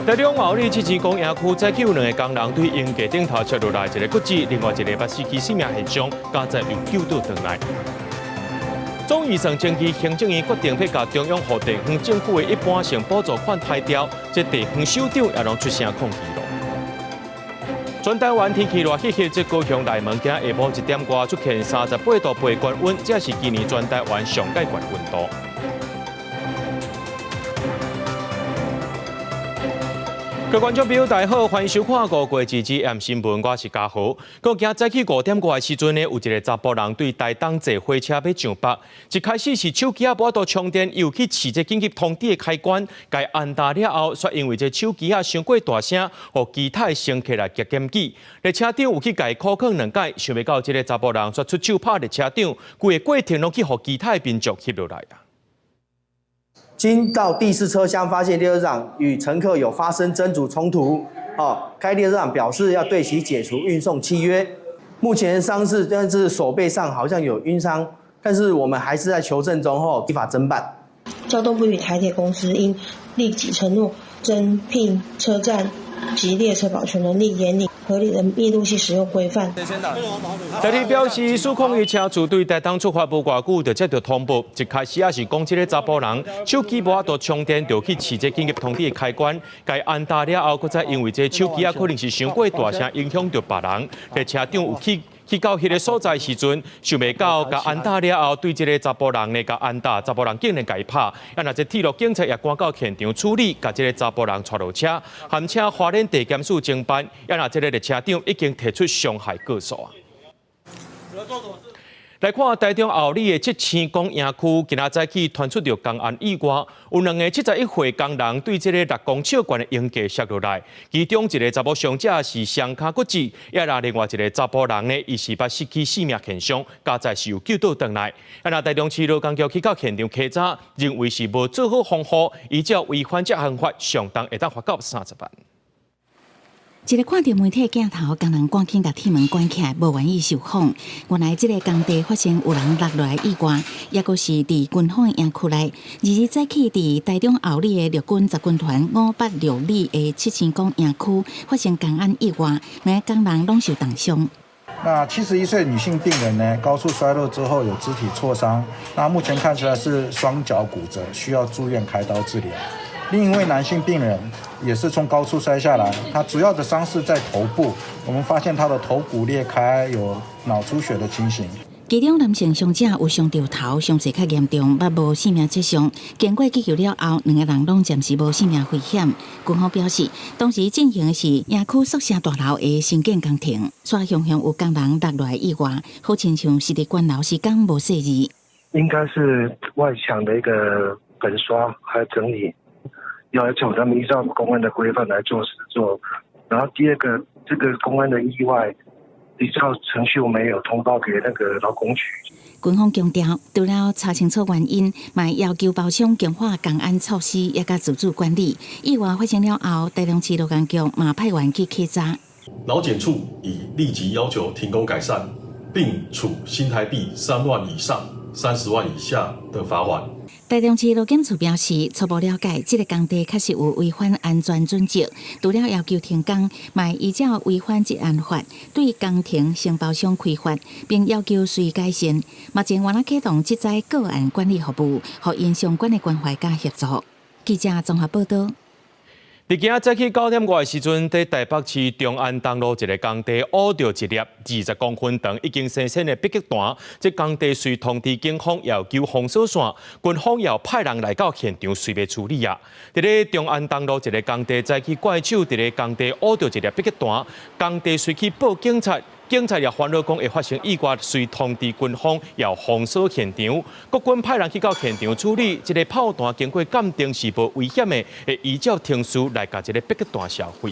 台中后里七星崗營區早起有兩个工人對鷹架頂頭摔落來，一个骨折，另外一个捌失去性命現場，佳哉有救倒轉來。總預算前期行政院決定欲共中央予地方政府的一般性補助款刣掉，這地方首長也攏出聲抗議囉。全台灣天氣熱翕翕，這高雄內門今下晡1點外出現38.8度高溫，這是今年全台灣上蓋懸溫度。各位觀眾朋友，大家好，歡迎收看五月二 G M 新聞，我是嘉豪。閣今早起5點外的時陣呢，有一个查埔人對台東坐火車欲上北，一開始是手機仔無法度充電，又去試這緊急通知的開關，共按焦了後，卻因為這手機仔傷過大聲，予其他的乘客來檢舉。列車長有去共伊苦勸兩擺，想袂到這个查埔人卻出手拍列車長，規个過程攏去予其他的民眾翕落來啊。經到第四車廂，發現列車長與乘客有發生爭執衝突，哦，該列車長表示要對其解除運送契約。目前傷勢但是手背上好像有暈傷，但是我們還是在求證中，後依法偵辦。交通部與台鐵公司應立即承諾增聘車站及列車保全人力，研擬合理的密錄器使用規範。台鐵表示，數控伊車次對台東出發無偌久就接到通報，一開始也是講這个查埔人手機無法度充電，就去試這緊急通知的開關，共按焦了後，閣再因為這手機仔可能是傷過大聲，影響著別人。列車長有去到彼个所在時陣，想袂到共按焦了後，對這个查埔人呢共按焦，查埔人竟然共伊拍。啊，若這鐵路警察也趕到現場處理，共這个查埔人帶落車，含請花蓮地檢署偵辦。啊，若這个列車長已經提出傷害告訴啊。來看台中后里的七星崗營區，今仔早起傳出著工安意外，有兩个71歲工人對這个6公尺懸的鷹架摔落來，其中一个查某傷者是雙跤骨折，抑若另外一个查埔人呢，伊是捌失去性命現場，佳哉是有救倒轉來。啊，若台中市勞工局去到現場稽查，認為是無做好防護，依照違反這項法，上重會當罰到30萬。一个看著媒體鏡頭，工人趕緊共鐵門關起來，無願意受訪。原來這个工地發生有人落落來意外，抑閣是佇軍方營區內。2日早起，佇台中后里的陸軍十軍團586里的七星崗營區發生工安意外，兩个工人攏受重傷。那71歲女性病人呢，高處摔落之後有肢體挫傷，那目前看起來是雙腳骨折，需要住院開刀治療。另一位男性病人也是從高處摔下來，他主要的傷勢在頭部，我們發現他的頭骨裂開，有腦出血的情形。其中男性傷者有傷著頭，傷勢較嚴重，捌無性命跡象。經過急救了後，兩个人攏暫時無性命危險。軍方表示，當時進行的是營區宿舍大樓的興建工程，煞常常有工人落落來意外，好親像是佇關樓時間無細膩。應該是外牆的一個粉刷還有整理。要求他們依照工安的規範來做實作，然後第二個，這個工安的意外，依照程序我們有通報給那個勞工局。軍方強調，除了查清楚原因，嘛要求包商強化工安措施，也佮自主管理。意外發生了後，台中市勞工局嘛派員去稽查。勞檢處已立即要求停工改善，並處新台幣3萬以上30萬以下的罰鍰。台中市勞檢處表示，初步了解，這个工地確實有違反安全準則，除了要求停工，嘛依照違反職安法，對工程承包商開罰，並要求隨改善。目前原來啟動職災個案管理服務，予𪜶相關的關懷佮協助。記者綜合報導。佇今仔早起9點外的時陣，佇台北市中安東路一个工地挖著一粒20公分長、已經生鉎的迫擊彈。這工地隨通知警方要求封鎖線，軍方也派人來到現場隨欲處理啊。佇咧中安東路一个工地早起怪手佇咧工地挖著一粒迫擊彈，工地隨去報警察。警察也煩惱講會發生意外，隨通知軍方要封鎖現場。國軍派人去到現場處理，這个炮彈經過鑑定是無危險的，會依照程序來共這个迫擊彈銷毀。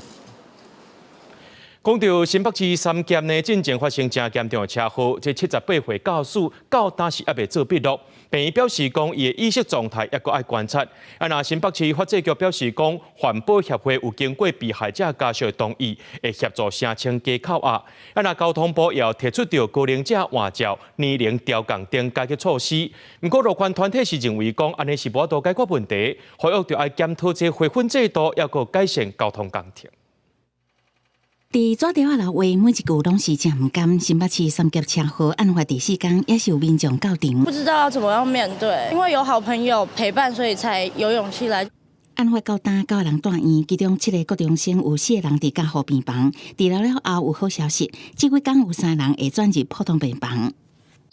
講到新北市三峽呢，進前發生誠嚴重的車禍，這78歲駕駛到今是猶未做筆錄。病院表示講，伊的意識狀態猶閣愛觀察。啊，若新北市法制局表示講，環保協會有經過被害者家屬的同意，會協助聲稱假扣押。啊，若交通部也有提出著高齡者換照、年齡調降等解決措施。毋過路權團體是認為講，按呢是無法度解決問題，呼籲著愛檢討這回分制度，猶閣改善交通工程。佇紙條仔留話，每一句攏是誠毋甘。新北市三峽車禍案發第四工，也是有民眾到場。不知道要怎麼樣面對，因為有好朋友陪伴，所以才有勇氣來。案發到今九个人住院，其中七个國中生有四個人佇加護病房。治療了後有好消息，這幾工有三人會轉入普通病房。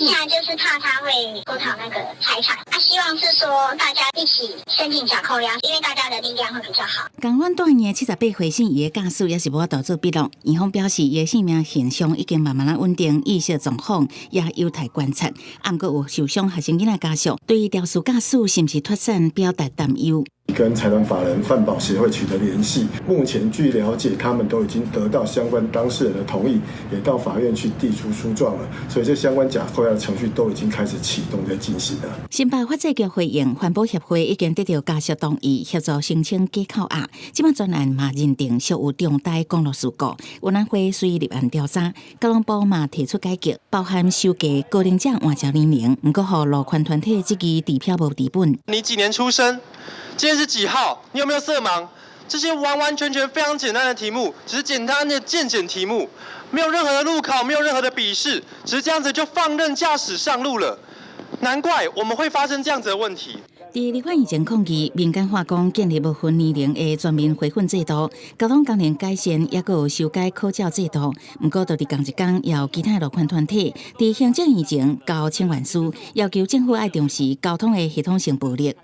現在就是怕他會追討那個財產，啊，希望是說大家一起申請假扣押，因為大家的力量會比較好。仝款住院的78歲姓余的駕駛也是無法度做筆錄，院方表示伊的生命現象已經慢慢仔穩定，意識狀況也有待觀察。啊，毋過有受傷學生囡仔家屬對肇事駕駛是毋是脫險表達擔憂。跟財團法人泛保協會取得聯繫，目前據了解，他們都已經得到相關當事人的同意，也到法院去遞出訴狀了，所以這相關假扣押的程序都已經開始啟動在進行了。新北法制局回應，環保協會已經得到家屬同意，協助申請假扣押。這擺專案嘛認定屬有重大公路事故，運安會隨立案調查，交通部嘛提出改革，包含修改高齡者換照年齡，毋過予路權團體質疑支票無治本。你幾年出生？今天是幾號？你有沒有色盲？這些完完全全非常簡單的題目，只是簡單的健檢題目，沒有任何的路考，沒有任何的筆試，只是這樣子就放任駕駛上路了。難怪我們會發生這樣子的問題。佇立法院前抗議，民間化工建立無分年齡的全民回訓制度，交通工程改善，抑閣有修改考照制度。毋過，就佇仝一工，也有其他路權團體佇行政院前交請願書，要求政府愛重視交通的系統性暴力。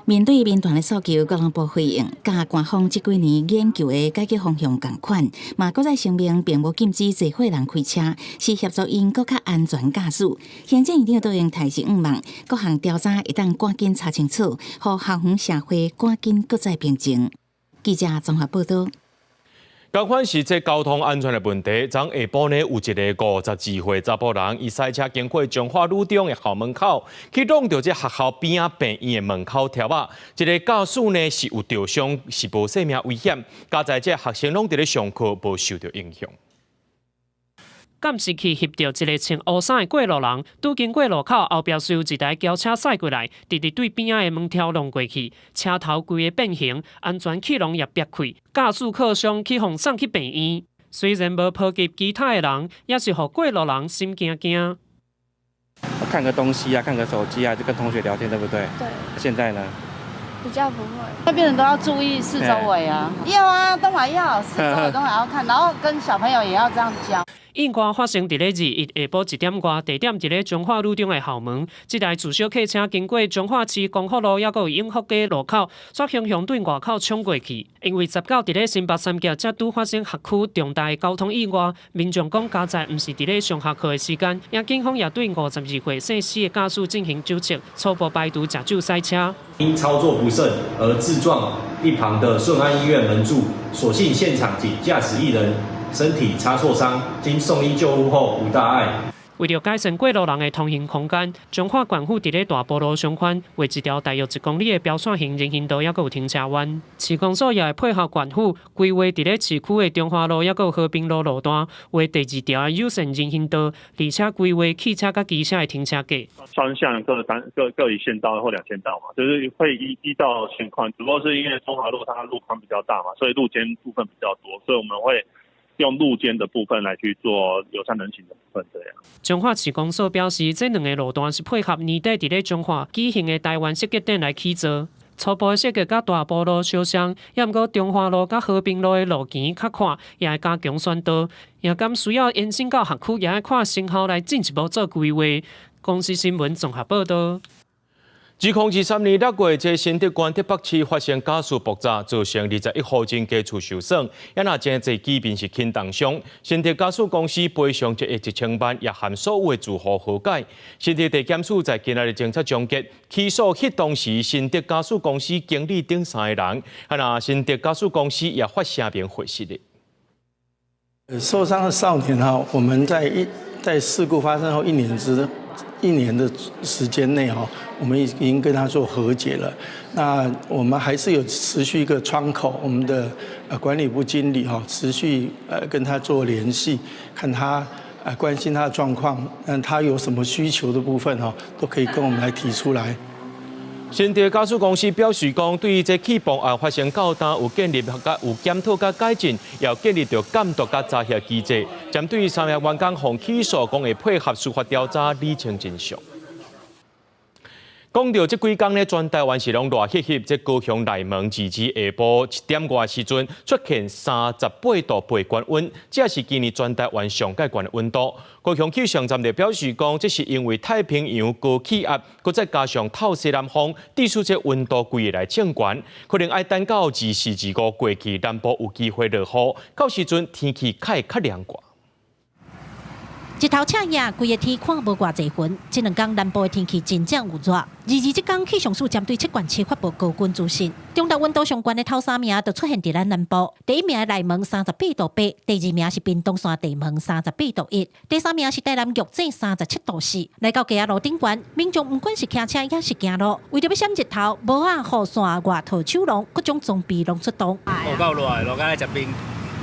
面對民團的訴求，交通部回應，佮官方這幾年研究的解決方向仝款，嘛閣再聲明，並無禁止濟歲人開車，是協助𪜶閣較安全駕駛。行政院長杜英台是向望，各項調查會當趕緊查清楚，予桃園社會趕緊閣再平靜。記者綜合報道。仝款是這交通安全的問題。昨下晡呢，有一个52歲查埔人，伊駛車經過彰化女中的校門口，去挵著這學校邊仔病院的門口柱仔。這个駕駛呢是有著傷，是無性命危險。佳哉這學生攏佇咧上課，無受著影響。監視器翕著一个穿烏衫的過路人，拄經過路口後壁隨有一台轎車駛過來，直直對邊仔的門柱挵過去，車頭規个變形，安全氣囊也煏開，駕駛靠傷去予送去病院。雖然無波及其他的人，也是予過路人心驚驚。看個東西啊，看個手機啊，就跟同學聊天，對不對？對。現在呢？比較不會，會變成都要注意四周圍啊。要啊，都還要，四周圍都還要看，然後跟小朋友也要這樣教。意外發生佇咧21下晡1點外，地點佇咧彰化女中的校門。這台自小客車經過彰化市光復路，抑閣有永福街路口，煞雄雄對外口衝過去。因為19佇咧新北三峽才拄發生學區重大交通意外，民眾講佳哉毋是佇咧上下課的時間，也警方也對52歲姓施的駕駛進行酒測，初步排除食酒駛車。因操作不慎而自撞一旁的順安醫院門柱，所幸現場僅駕駛一人，身體擦挫傷，經送醫救護後無大礙。為著改善過路人的通行空間，彰化縣府佇咧大埔路上寬畫一條大約1公里的標線型人行道，抑閣有停車彎。市公所也會配合縣府規劃佇咧市區的中華路，抑閣有和平路路段，畫第二條的友善人行道，而且規劃汽車佮機車的停車格。雙向各單各各一線道或兩線道嘛，就是會依照情況，只不過是因為中華路它路寬比較大嘛，所以路肩部分比較多，所以我們會用路肩的部分來去做友善人行的部分，這樣。彰化市公所表示，這兩个路段是配合年底佇咧彰化舉行的台灣設計展來起做。初步的設計佮大埔路相像，抑毋過中華路佮和平路的路墘較闊，也會加強宣導，也敢需要延伸到學區，也愛看成效來進一步做規劃。公視新聞綜合報道。2023年6月，這新竹縣竹北市發生家私爆炸，造成21戶人家厝受損，也若真濟居民是輕重傷。新竹家私公司賠償1億1千萬，也含所有的住戶和解。新竹地檢署在今仔日偵查終結，起訴彼當時新竹家私公司經理等三个人，啊若新竹家私公司也發聲明回實的。受傷的少年哈，我們在事故發生後一年的時間內哈，我們已經跟他做和解了。那我們還是有持續一個窗口，我們的管理部經理哈，持續跟他做聯繫，看他關心他的狀況，那他有什麼需求的部分哈，都可以跟我們來提出來。新竹家私公司表示講，對於這氣泵案發生到今，有建立佮有檢討佮改進，也有建立著監督佮查核機制。針對三名員工予起訴，講會配合司法調查，理清真相。講著這幾工呢，全台灣是攏熱翕翕。這高雄內門截至下晡1點外時陣，出現38.8度高溫，這是今年全台灣上蓋懸的溫度。高雄氣象站就表示講，這是因為太平洋高氣壓，閣再加上透西南風，致使這溫度規下來升懸，可能愛等到24、25過去，南部有機會落雨，到時陣天氣較會較涼快。日頭赤炎，規个天看無偌濟雲。這兩工南部的天氣真正有熱。二二這工氣象署針對七縣市發布高溫資訊，中晝溫度上懸的頭三名就出現佇咱南部。第一名內門38.8度，第二名是屏東山地門38.1度，第三名是台南玉井37.4度。來到街仔路頂懸，民眾毋管是騎車抑是行路，為著欲閃日頭，帽仔、雨傘、外套、手籠，各種裝備攏出動。有夠熱，熱甲來食冰。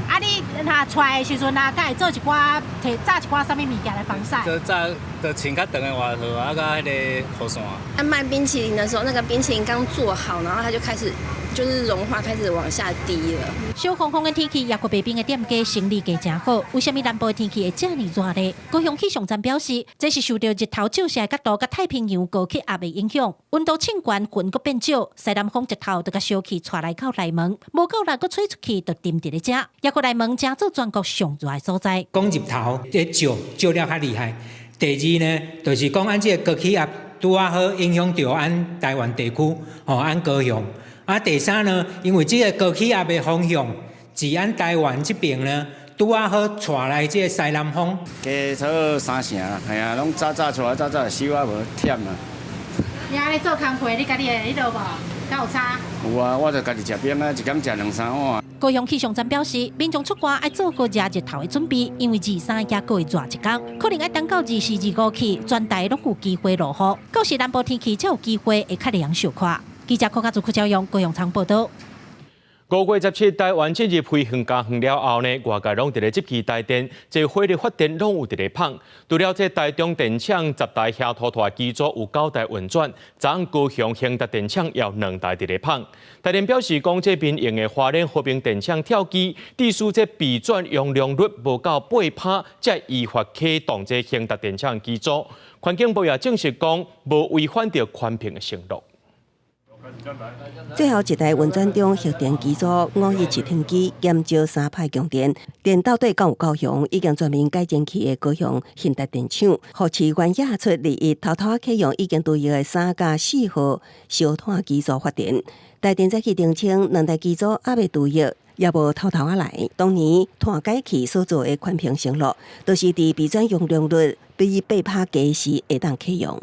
啊！你若出來的時陣啊，敢會做一寡，提紮一寡啥物物件來防曬？就紮，就穿較長的外套啊，佮彼个雨傘。他賣冰淇淋的時候，那個冰淇淋剛做好，然後它就開始就是融化，開始往下滴了。小風風的天氣，抑閣袂冰的店家生意加誠好。為啥物南部的天氣會遮爾熱呢？高雄氣象站表示，這是受著日頭照射的角度佮太平洋高氣壓的影響，溫度升懸，雲閣變少，西南風日頭就共燒氣帶來到內門，無夠力閣吹出去，就沉佇咧遮。抑閣內門成做全國上熱的所在。講日頭咧照照了較厲害。第二呢，就是講按這個高氣壓拄仔好影響著按台灣地區，吼，按高雄。啊，第三呢，因為這個高氣壓的方向，自按台灣這邊呢，拄仔好帶來這個西南風。加差不多三成啦，係啊，攏早早出來，早早收啊，無忝啊。你按呢做工課，你家己會彼落無？敢有差？有啊，我就家己食冰啊，一工食兩三碗。高雄氣象站表示，民眾出外愛做好遮日頭的準備，因為二三猶閣會熱一工，可能愛等到24、25去，全台攏有機會落雨。到時南部天氣才有機會會較涼小可。記者柯家祖、柯昭勇高雄場報道。5月17，台灣進入非皇家園了後呢，外界攏佇咧質疑台電，這火力發電攏有佇咧麭。除了這台中電廠10台遐塗塗機組有九台運轉，昨昏高雄興達電廠也有兩台佇咧麭。台電表示講，這民營的花蓮和平電廠跳機，致使這備轉容量率無夠8%，才依法啟動這興達電廠機組。環境部也證實講，無違反著環評的承諾。最後一台運轉中核電機組517停機，減少3擺供電。電到底敢有夠雄？已經全面改進去的高雄興達電廠，予市原野出21偷偷啟用已經退役的3佮4號燒炭機組發電。台電早起澄清，兩台機組猶未退役，也無偷偷仔來。當年炭改氣所做的環評承諾，都是佇備轉容量率比8%低時會當啟用。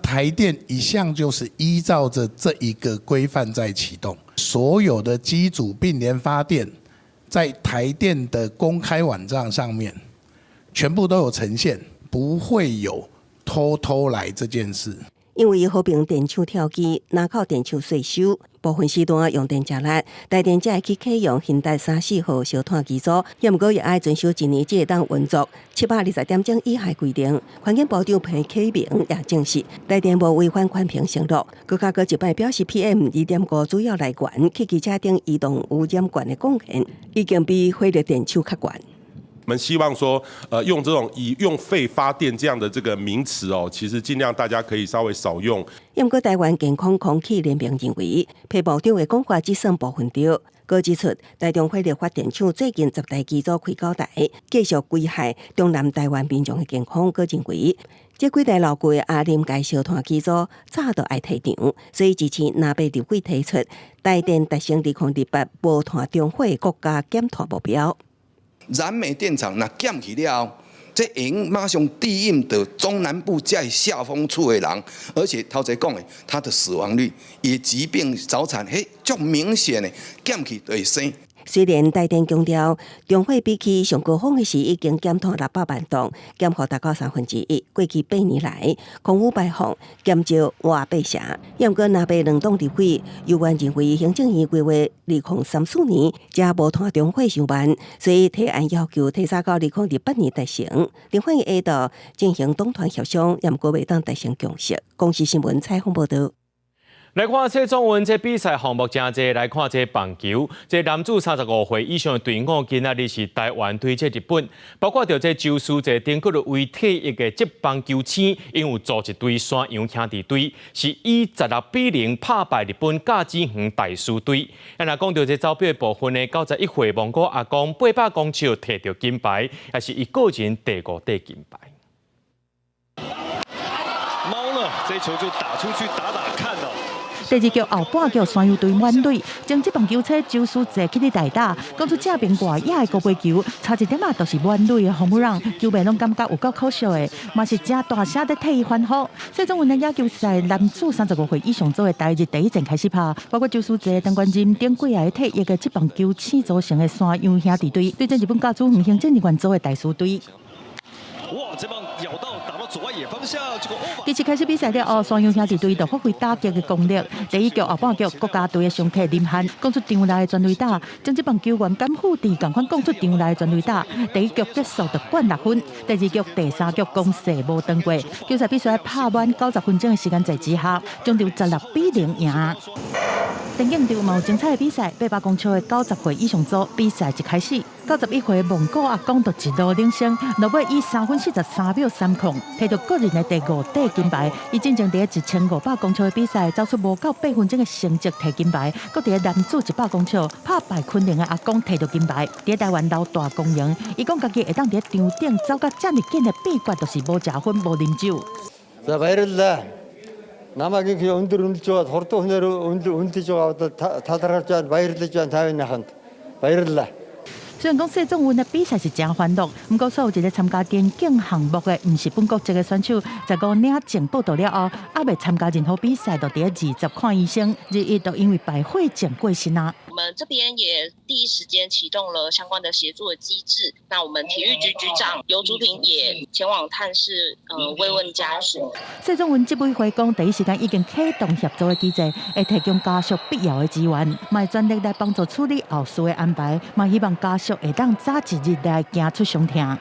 台電一向就是依照著這一個規範在啟動，所有的機組並聯發電，在台電的公開網站上面，全部都有呈現，不會有偷偷來這件事。因為和平電廠跳機，林口電廠稅收部分時段用電誠力，台電才會去啟用興達3、4號燒炭機組，也毋過也愛遵守一年只會當運作720點鐘以下規定。環境部長彭啟明也證實，台電無違反環評承諾。閣較閣一擺表示，PM2.5主要來源，汽機車等移動污染源的貢獻，已經比火力電廠較懸。我們希望說，用這種以用廢發電這樣的這個名詞哦，其實盡量大家可以稍微少用。毋過台灣健康空氣聯盟認為，彭部長的講法只算部分對。閣指出，台中火力發電廠最近10台機組開九台，繼續危害中南台灣民眾的健康。閣認為，這幾台老舊的阿林該燒炭機組早就愛退場，所以支持藍白立委提出台電達成2028無碳中火國家減碳目標。燃煤電廠若減去了後，這會用馬上對應著中南部這下風處的人，而且頭前講的，他的死亡率、伊疾病早產，彼足明顯的減去就會生。雖然台電強調，中火比起上高峰的時已經減碳600萬噸，減幅達到1/3。過去8年來，空污排放減少倚八成。毋過藍白兩黨立委猶原認為行政院規劃2034年才無碳中和傷慢，所以提案要求提早到2028年達成。立法院下晝進行黨團協商，毋過未當達成共識。公視新聞採訪報導。來看這總運這比賽項目誠濟，來看這棒球，這男子35歲以上的隊伍今仔日是台灣對這日本，包括著這周書這頂個為退役的職棒球星，𪜶有組一隊山羊兄弟隊，是以16比0拍敗日本甲子園大師隊。啊，若講著這走表的部分呢，91歲蒙古阿公800公尺摕著金牌，也是伊個人第五塊金牌。貓了，這球就打出去打打看了。第二局後半局山羊隊滿壘，將職棒球星周書坐起咧代打，講出正邊外野的高飛球，差一點仔就是滿壘的 home run，球迷攏感覺有夠可惜的，嘛是誠大聲咧替伊歡呼。這種運的野球賽男子35歲以上組的台日第一戰開始拍，包括周書哲、陳冠仁等幾个退役的職棒球星組成的山羊兄弟隊，對陣日本甲子園行政人員組的大師隊。哇！這棒咬到打到左外野方向，這個第次開始比賽了後，山羊兄弟隊就發揮打擊的功力。第一局後半局，國家隊的常客林漢攻出場內的全壘打，將這棒球員甘富智仝款攻出場內的全壘打。第一局結束就灌6分，第二局、第三局攻勢無斷過，球賽必須拍滿90分鐘的時間在之下，終場16比0贏。電競場嘛有精彩的比賽，800公尺的90歲以上組比賽一開始，91歲蒙古阿公就一路領先，落尾以3分43秒30，摕著個人的第五塊金牌。伊進前佇1500公尺的比賽，走出無夠8分鐘的成績摕金牌，閣佇男子100公尺拍敗昆凌的阿公摕著金牌。佇台灣老大光榮，伊講家己會當佇場頂走甲遮爾緊的秘訣，就是無食薰、無啉酒。 За баярлалаа. Намайг их өндөр үнэлж байгаад хурдан хүнээр өндөр үнэлж байгаа талархаж байна, баярлаж байна 50-ныханд. Баярлалаа. 雖然講世總運的比賽是誠歡樂，毋過所有一个參加電競項目的，毋是本國籍的選手，在五領證報到了後，猶未參加任何比賽，就佇20看醫生，21就因為敗血症過身啊。我們這邊也第一時間啟動了相關的協助的機制。那我們體育局局長游竹平也前往探視，慰問家屬。世總運執委會講，第一時間已經啟動協助的機制，會提供家屬必要的資源，嘛會全力來幫助處理後事的安排，嘛希望家屬會當早一日來行出傷痛。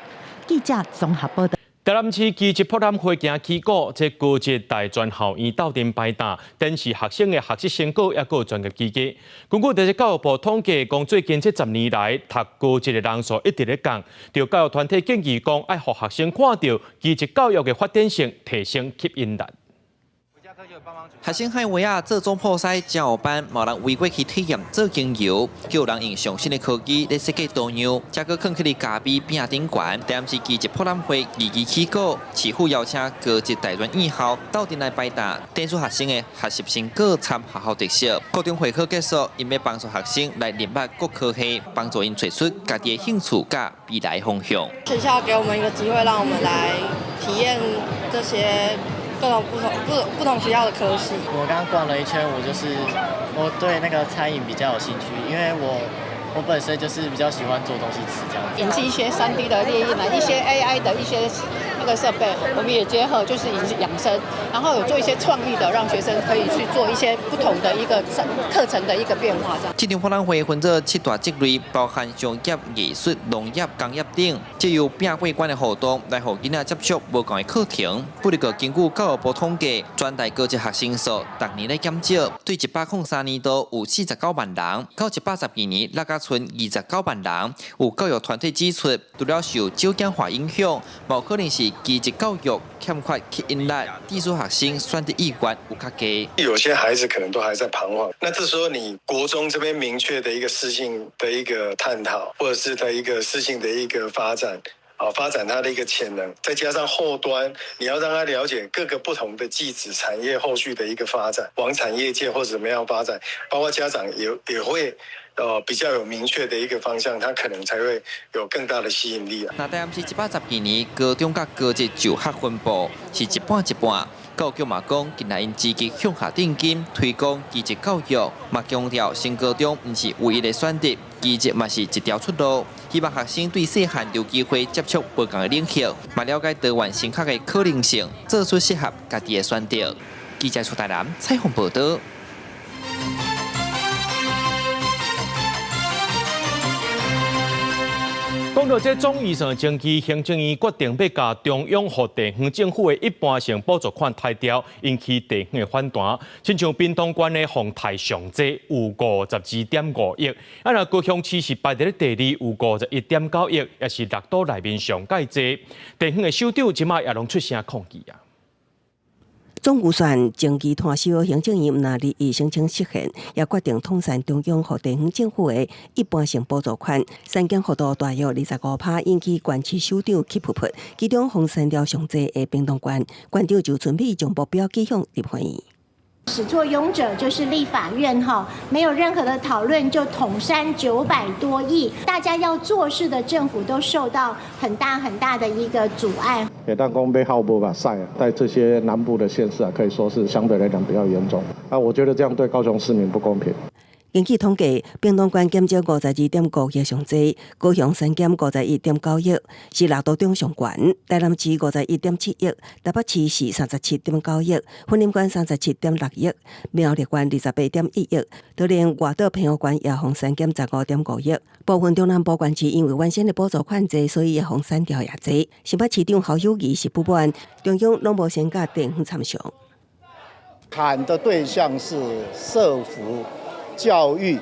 記者綜合報道。台南市技職博覽會行起鼓，這高職大專校院鬥陣排檔，展示學生的學習成果，抑閣有專業技藝。根據這教育部統計，講最近這10年來，讀高職的人數一直咧降。著教育團體建議講，愛予學生看著技職教育的發展性，提升吸引力。學生海威仔做總鋪師教班，嘛有人圍過去體驗做精油，閣有人用上新的科技咧設計圖樣，才閣囥起佇咖啡餅頂懸。台南市技職博覽會二期起鼓，市府邀請高職大專院校鬥陣來擺檔，展示學生的學習成果參學校特色。高中會考結束，𪜶欲幫助學生來認捌各科系，幫助𪜶揣出家己的興趣佮未來方向。學校給我們一個機會，讓我們來體驗這些各種不同不同學校的科系。我剛逛了一圈，我就是我對那個餐飲比較有興趣，因為我本身就是比較喜歡做東西吃這樣子。引進一些3D 的列印啊，一些 AI 的一些那個設備，我們也結合就是養養生，然後有做一些創意的，讓學生可以去做一些不同的一個課程的一個變化。這樣。這場博覽會分做七大種類，包含商業、藝術、農業、工業等，藉由拼過關的活動來予囡仔接觸無仝的課程。不過根據教育部統計，全台高職學生數逐年咧減少，對103年度有49萬人，到112年落甲賰29萬人。有教育團體指出，除了受少子化影響，嘛有可能是技職教育欠缺吸引力，致使學生選擇意願有較低。有些孩子可能都還在彷徨，那這時候你國中這邊明確的一個適性的一個探討，或者是的一個適性的一個發展，啊，發展他的一個潛能，再加上後端你要讓他了解各個不同的技職產業後續的一個發展，往產業界或者怎麼樣發展，包括家長也會比較有明確的一個方向，他可能才會有更大的吸引力啊。那台南市112年高中佮高職就學分布是一半一半。教育局嘛講，近來𪜶積極向下定金推廣技職教育，嘛強調升高中毋是唯一的選擇，其實嘛是一條出路。希望學生對細漢就有機會接觸無仝的領域，嘛了解多元升學的可能性，做出適合家己的選擇。記者出台南採訪報導。講到這總預算前期，行政院決定欲共中央予地方政府的一般性補助款刣掉，引起地方的反彈。親像屏東縣的予刣上濟有52.5億，啊若高雄市是排佇咧第二，有51.9億，也是六都內面上蓋濟。地方的首長這擺也攏出聲抗議啊。總預算前期攤銷，行政院毋但擬申請釋憲，也決定統刪中央予地方政府的一般性補助款，刪減幅度大約25%，引起縣市首長氣噗噗。其中，予刪掉上濟的屏東縣，縣長就準備將目標指向立法院。始作俑者就是立法院哈，沒有任何的討論就統刪900多億，大家要做事的政府都受到很大很大的一個阻礙。會當講欲哭無目屎，在這些南部的縣市啊，可以說是相對來講比較嚴重。啊，我覺得這樣對高雄市民不公平。根據統計，屏東縣減少52.5億上濟，高雄刪減51.9億，是六都中上懸。台南市51.7億，台北市是37.9億，雲林縣37.6億，苗栗縣28.1億，就連外島澎湖縣也予刪減15.5億。部分中南部縣市因為原先的補助款濟，所以也予刪掉也濟。新北市長侯友宜是不滿，中央攏無先共地方參詳。砍的對象是社福、教育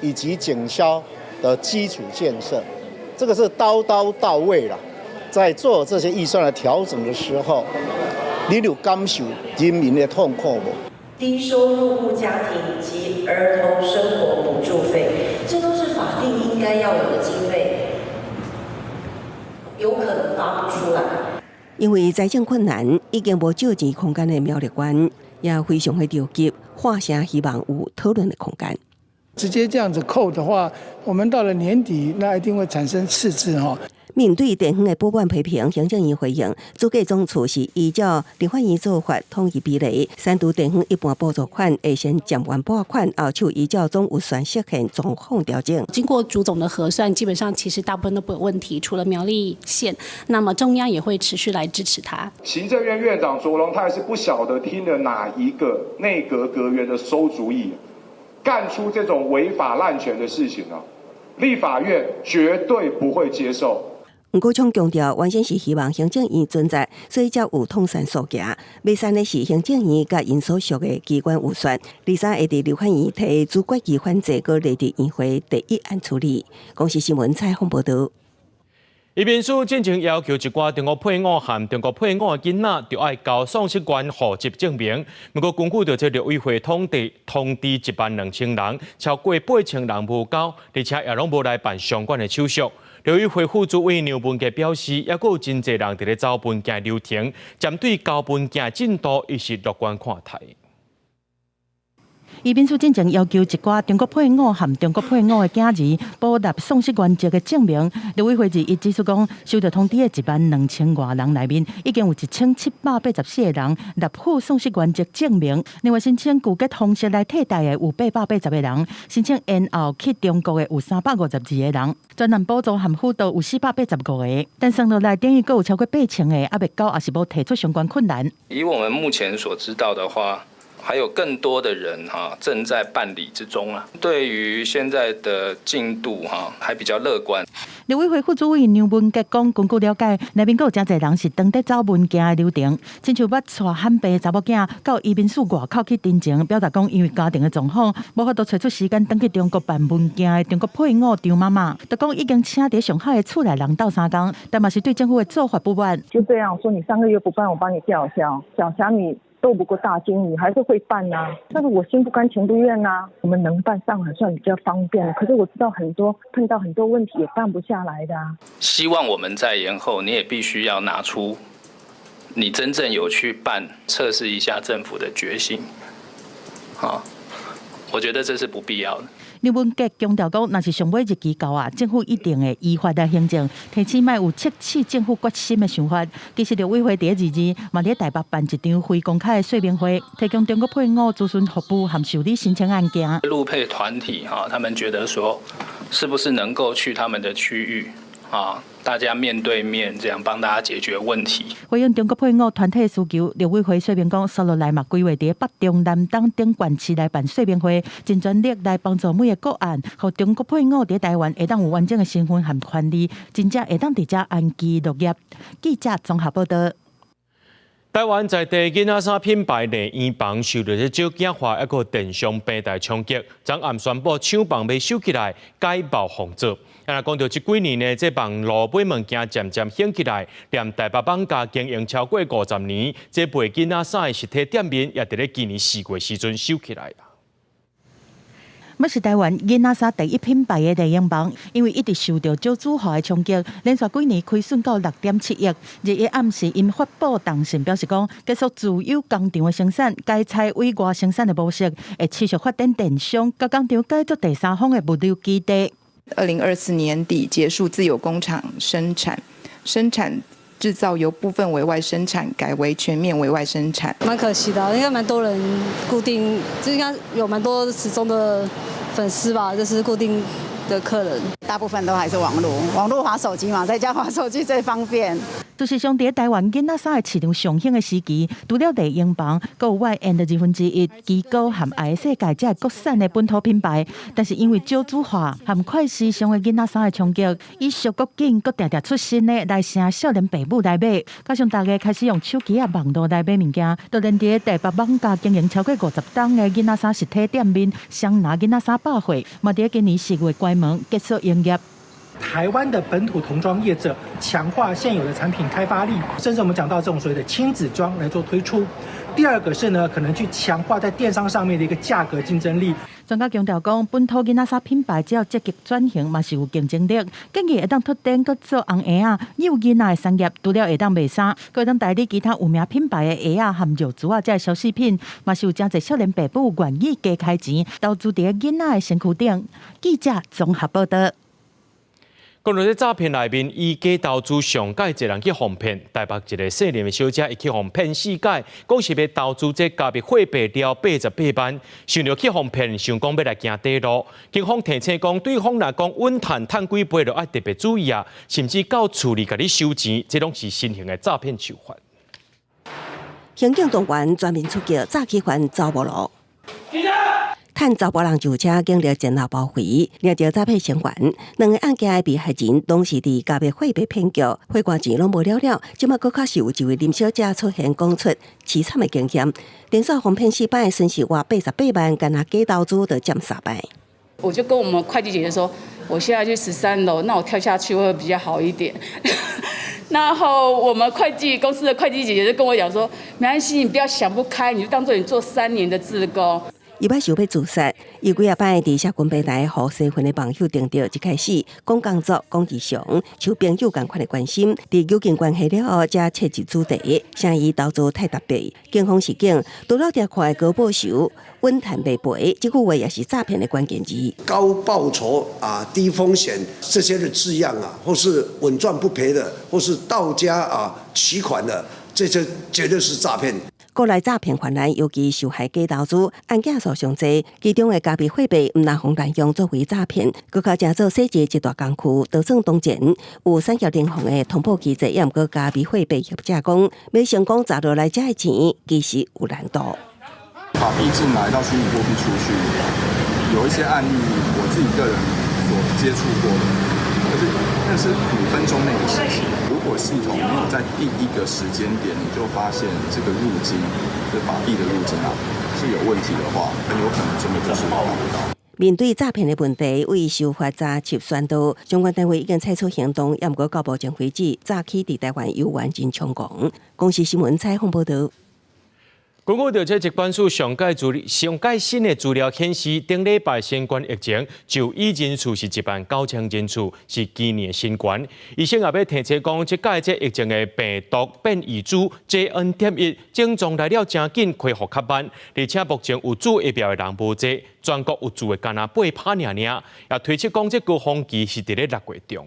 以及警消的基礎建設，這個是刀刀到位了。在做這些預算的調整的時候，你有感受人民的痛苦無？低收入戶家庭及兒童生活補助費，這都是法定應該要有的經費，有可能發不出來。因為財政困難，已經無借錢空間的苗栗縣也非常的著急，發聲希望有討論的空間。直接這樣子扣的話，我們到了年底，那一定會產生赤字哈。面對地方的不滿批評，行政院回應，主計總處是依照立法院做法統一比例，刪除地方一般補助款，會先暫緩撥款，後手依照總預算釋憲狀況調整。經過主總的核算，基本上其實大部分都沒有問題，除了苗栗縣，那麼中央也會持續來支持他。行政院院長卓榮泰是不曉得聽了哪一個內閣閣員的餿主意，幹出這種違法濫權的事情啊！立法院絕對不會接受。黃國昌強調，原先是希望行政院存在，所以才有統刪數字。欲刪的是行政院佮𪜶所屬的機關預算。二三會佇立法院提主決議反制，閣列佇院會第一案處理。公視新聞採訪報導。移民署進前要求一寡中國配偶和中國配偶的囡仔，著愛交喪失原戶籍證明。不過根據著這陸委會統計，通知12000人，超過8000人無交，而且也攏無來辦相關的手續。陸委會副主委梁文傑表示，猶閣有真濟人佇咧走文件流程，針對交文件進度，伊是樂觀看待。移民署進前要求一寡中國配偶和中國配偶的囝兒補納喪失原籍的證明。陸委會日指出講，收到通知的12000外人內面，已經有1784個人納付喪失原籍證明。另外，申請拒結方式來替代的有880個人，申請延後去中國的有352個人，專案補助和輔導有485個。但算落來，等於閣有超過8000個猶未交，抑是無提出相關困難。以我們目前所知道的話，還有更多的人哈正在辦理之中啊。對於現在的進度哈，還比較樂觀。陸委會副主委梁文傑講，根據了解，內面閣有誠濟人是當佇走文件的流程，親像捌帶罕病的查某囝到移民署外口去陳情，表達講因為家庭的狀況，無法度揣出時間轉去中國辦文件的中國配偶張媽媽，就講已經請佇上海的厝內人鬥相共，但嘛是對政府的做法不滿。就這樣說，你3個月不辦，我幫你吊銷。小蝦米鬥不過大鯨魚，還是會辦吶。但是我心不甘情不願吶。我們能辦上海算比較方便，可是我知道很多碰到很多問題也辦不下來的。希望我們再延後，你也必須要拿出你真正有去辦，測試一下政府的決心。好，我覺得這是不必要的。梁文傑強調講，若是上尾日期到啊，政府一定會依法來行政，提醒莫有測試政府決心的想法。其實陸委會佇咧22嘛佇台北辦一場非公開的說明會，提供中國配偶諮詢服務和受理申請案件。陸配團體哈，他們覺得說，是不是能夠去他們的區域啊？大家面對面這樣幫大家解決問題。回應中國配偶團體需求，陸委會說明講，紲落來嘛規劃佇北中南東等縣市來辦說明會，盡全力來幫助每个個案，予中國配偶佇台灣會當有完整的身份和權利，真正會當佇遮安居樂業。記者綜合報道。台灣在地囡仔衫品牌麗嬰房受著這少子化抑閣電商平台衝擊，昨暗宣布廠房欲收起來，改貿縫做。啊，講著這幾年呢，這網路買物件漸漸興起來，連台北艋舺經營超過50年，這賣囡仔衫的實體店面也佇咧今年4月時陣收起來。欲是台灣囡仔衫第一品牌的麗嬰房，因為一直受著少子化的衝擊，連續幾年虧損到6.7億。日一暗時，𪜶發布重訊表示講，結束自有工廠的生產，改採委外生產的模式，會持續發展電商，共工廠改做第三方的物流基地。 2024年底結束自有工廠生產，生產製造由部分委外生產改為全面委外生產。蠻可惜的，應該蠻多人固定，就應該有蠻多始終的粉絲吧，就是固定的客人。大部分都還是網路，網路滑手機嘛，在家滑手機最方便。事實上，佇台灣囡仔衫的市場上興的時期，除了麗嬰房，閣有 Y and 1/2、基哥和愛的世界這國產的本土品牌。但是因為少子化和快時尚的囡仔衫的衝擊，以俗閣緊閣定定出新的來晟少年爸母來買，加上大家開始用手機仔網路來買物件，就連佇台北艋舺經營超過50冬的囡仔衫實體店面，雙拿囡仔衫百貨，嘛佇今年4月關門結束營業。台灣的本土童裝業者強化現有的產品開發力，甚至我們講到這種所謂的親子裝來做推出。第二個是呢，可能去強化在電商上面的一個價格競爭力。專家強調講，本土囡仔衫品牌只要積極轉型，嘛是有競爭力。建議會當拓展閣做紅鞋仔、幼囡仔的產業，除了會當賣衫，閣會當代理其他有名品牌的鞋仔和尿苴仔這个消費品，嘛是有誠濟少年爸母願意加開錢投資佇囡仔的身軀頂。記者綜合報道。講著這詐騙內面，以假投資上蓋濟人去予騙，台北一个姓林的小姐，伊去予騙四擺，講是欲投資這加密貨幣了88萬，想著去予騙，想講欲來行短路。警方提醒講，對方若講穩趁趁幾倍，就愛特別注意啊，甚至到厝裡共你收錢，這攏是新型的詐騙手法。刑警動員全面出擊，詐欺犯走無路。趁查埔人上車，警力前後包圍，抓著詐騙成員。兩个案件的被害人攏是佇加密貨幣騙局，匯款錢攏無了了。這馬閣確實有一位林小姐出現講出淒慘的經驗，連續予騙四擺，損失外八十八萬，干焦假投資就佔三擺。我就跟我們會計姐姐說，我現在去13樓，那我跳下去會比較好一點。然後我們會計公司的會計姐姐就跟我講說，沒關係，你不要想不開，你就當做你做3年的志工。伊捌想欲自殺，伊幾仔擺佇社群平台予身份的網友盯著，一開始講工作、講日常，求朋友仝款的關心。佇友情關係了後，才切入主題，聲伊投資太特別。警方示警，除了條看的高報酬、穩賺袂賠，這句話也是詐騙的關鍵字。高報酬啊，低風險這些的字樣啊，或是穩賺不賠的，或是到家啊取款的，這些絕對是詐騙。國內詐騙泛濫，尤其受害假投資案件數上濟，其中的加密貨幣毋但予濫用作為詐騙，閣較成做洗錢一大工具。就算當前有產業聯防的通報機制，也毋過加密貨幣業者講，欲成功詐落來遮的錢，其實有難度。法幣進來到虛擬貨幣出去，有一些案例，我自己個人所接觸過的，可是那是5分鐘內的事情。如果系統沒有在第一個時間點你就發現這個入金，這法幣的入金啊是有問題的話，很有可能真的就是達不到。面對詐騙的問題，為修法查緝宣導，相關單位已經採取行動，也毋過到目前為止，詐欺佇台灣猶原真猖狂。公視新聞採訪報導。根據著這疾管署上蓋資料，上蓋新的資料顯示，頂禮拜新冠疫情就醫人數是1.9萬人次，是今年新高。醫生也欲提醒講，這擺這疫情的病毒變異株 JN.1 症狀來了誠緊，恢復較慢，而且目前有注疫苗的人無濟，全國有注的干焦8趴爾爾，也推測講這高峰期是佇咧6月中。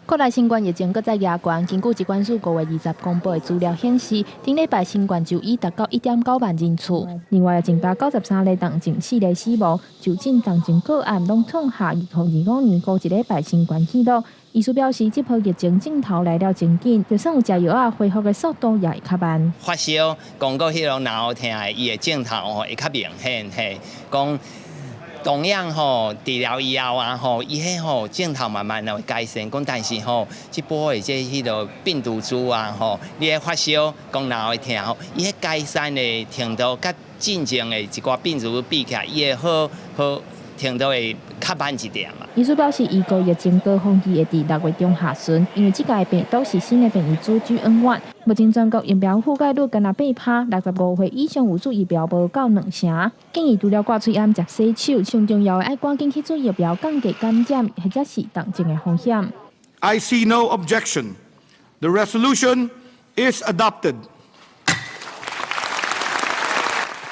國內新冠疫情閣再加懸，根據疾管署5月20公布的資料顯示，頂禮拜新冠就醫達到1.9萬人次，另外也增加93例重症，4例死亡，就診重症個案攏創下2025年頭一禮拜新懸紀錄。醫師表示，這波疫情症頭來了真緊，就算有食藥仔，恢復的速度也會較慢。發燒、講過彼種腦疼的，伊的症頭吼會較明顯，嘿，講同樣吼治療以後啊吼，伊彼吼症頭慢慢會改善，講但是吼這波的這彼个病毒株啊吼，你彼發燒、講腦會疼吼，伊彼改善的程度，佮進前的一寡病毒比起來，伊會好好程度會較慢一點嘛。醫師表示，預估疫情高峰期會佇6月中下旬，因為這屆病毒是新的變異株 JN.1。目前全國疫苗覆蓋率干焦8%，65歲以上有注疫苗無夠兩成。建議除了掛喙罨、食洗手，上重要的愛趕緊去注疫苗，降低感染或者是重症的風險。 I see no objection. The resolution is adopted.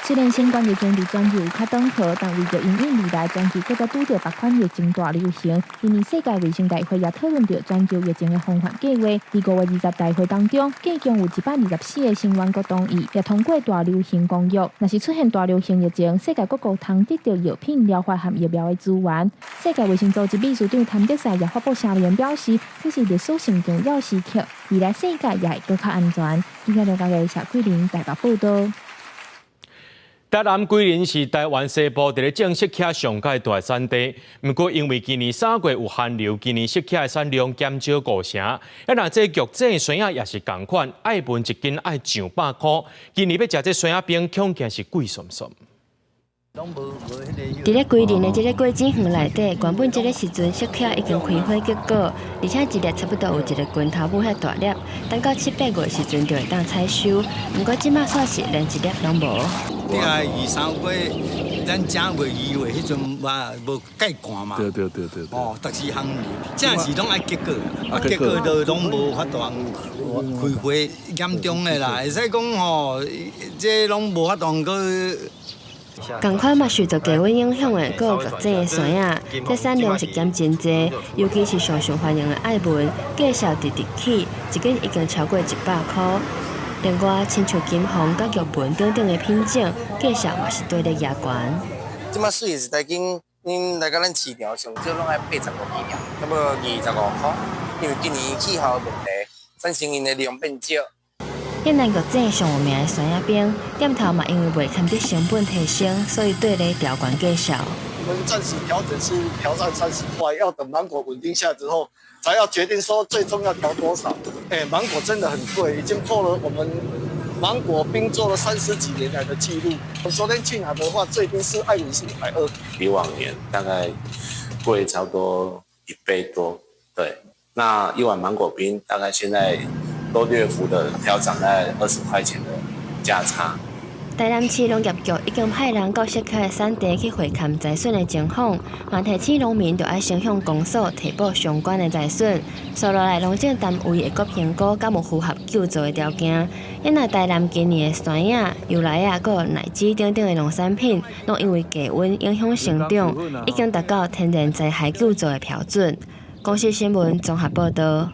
雖然新冠疫情佇全球有較緩和，但為著因應未來全球閣再拄著別款疫情大流行，今年世界衛生大會也討論著全球疫情的防範計劃。佇5月20大會當中，計共有124个成員國同意，也通過大流行公約。若是出現大流行疫情，世界各國通得著藥品、療法和疫苗的資源。世界衛生組織秘書長譚德塞也發布聲明表示，這是歷史性重要時刻，未來世界也會閣較安全。記者劉家嘅謝桂玲台北報導。台南龜林是台灣西部佇咧種釋茄上蓋大產地，毋過因為今年3月有寒流，今年釋茄的產量減少5成。啊，若這玉井酸仔也是仝款，愛文一斤愛上百箍。今年欲食這酸仔冰，恐驚是貴聳聳。佇咧龜林的這个果子園內底，原本這个時陣釋茄已經開花結果，而且一粒差不多有一个拳頭母遐大粒，等到7、8月時陣就會當採收。毋過這馬煞是連一粒攏無。對啊，二三月，咱正月2月彼陣嘛無蓋寒嘛。對對對對。哦，逐時寒流，正是攏愛結果，啊結果就攏無法度開花嚴重的啦，會使講吼，這攏無法度閣。仝款嘛受著低溫影響的，閣有玉井的酸仔，這產量是減真濟，尤其是上受歡迎的愛文，價數直直起，一斤已經超過100箍。另外，親像金鳳佮玉文等等的品種，價數嘛是綴咧額懸。這馬水的一台斤，恁來到咱市場上少攏愛85起跳，差不多25箍。因為今年氣候的問題，產生𪜶的量變少。越南玉井上有名的酸仔冰，店頭嘛因為袂堪得成本提升，所以綴咧調懸價數。我們暫時調整是調到30塊，要等芒果穩定下之後，才要決定說最終要調多少。欸，芒果真的很貴，已經破了我們芒果冰做了30幾年來的記錄。我昨天去拿的話，最低是愛文是120，比往年大概貴差不多1倍多。對，那一碗芒果冰大概現在都略幅的調漲在20塊錢的價差。台南市農業局已經派人到釋茄的產地去會勘災損的情況，嘛提醒農民著愛先向公所提報相關的災損。紲落來，農政單位會閣評估敢有符合救助的條件。因為台南今年的酸仔、油梨仔、閣奶子等等的農產品，攏因為低溫影響成長，已經達到天然災害救助的標準。公視新聞綜合報導。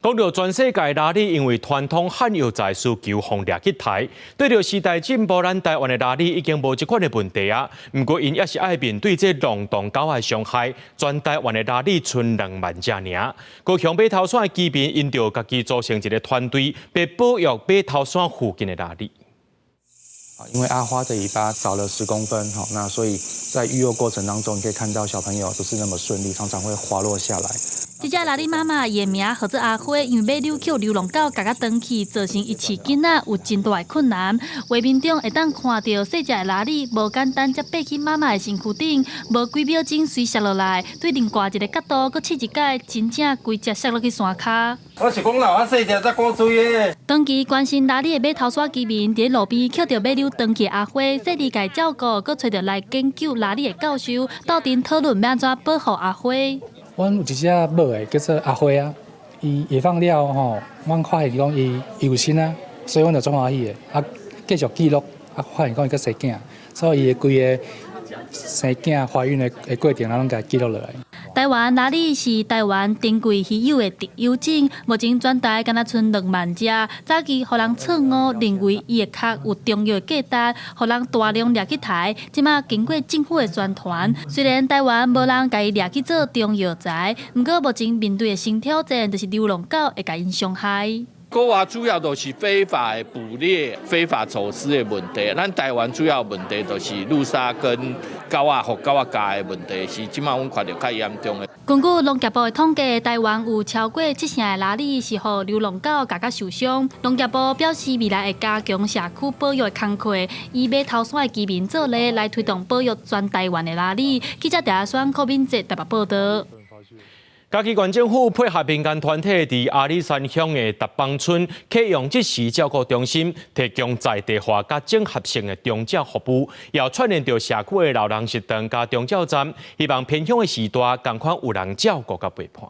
講著全世界鯪鯉因為傳統旱藥材需求予掠去刣，對著時代進步，咱台灣的鯪鯉已經無這款的問題啊。毋過𪜶猶是愛面對這龍洞狗的傷害，全台灣的鯪鯉賰2萬隻爾。高雄馬頭山的居民𪜶著家己組成一个團隊，欲保育馬頭山附近的鯪鯉。因為阿花的尾巴少了10公分，那所以在育幼過程當中，你可以看到小朋友不是那麼順利，常常會滑落下來。這隻鯪鯉媽媽伊的名號做阿花，因為馬遛去流浪狗共佮斷去，造成伊飼囡仔有真大的困難。畫面中會當看著細隻的鯪鯉，無簡單才爬去媽媽的身軀頂，無幾秒鐘隨摔落來，對另外一个角度閣試一擺，真正規隻摔落去山跤。我是講啦，我細隻才顧水的。長期關心鯪鯉的馬頭山居民，佇路邊抾著馬遛斷去阿花，細膩共照顧，閣揣著來研究鯪鯉的教授，鬥陣討論欲按怎保護阿花。阮有一隻母的叫做阿花啊，伊野放了吼，阮發現講伊有身啊，所以阮就足歡喜的，啊，繼續記錄，啊，發現講伊閣生囝，所以伊的規个生囝懷孕的過程，咱攏共記錄落來。台灣鯪鯉是台灣珍貴稀有的特有種，目前全台敢若賰2萬隻。早期予人錯誤認為伊的殼有中藥價值，予人大量掠去刣。這馬經過政府的宣傳，雖然台灣無人共伊掠去做中藥材，毋過目前面對的新挑戰就是流浪狗會共𪜶傷害。國外主要都是非法的捕獵、非法走私的問題。咱台灣主要問題就是路殺跟狗仔予狗仔咬的問題，是這馬阮看著較嚴重的。根據農業部的統計，台灣有超過七成的鯪鯉是予流浪狗咬甲受傷。農業部表示，未來會加強社區保育的工課，以馬頭山的居民做例來推動保育全台灣的鯪鯉。記者鄭阿選、柯敏哲台北報道。嘉義縣政府配合民間團體，佇阿里山鄉的達邦村啟用即時照顧中心，提供在地化佮整合性的長照服務，也串聯著社區的老人食堂佮長照站，希望偏鄉的時代，仝款有人照顧佮陪伴。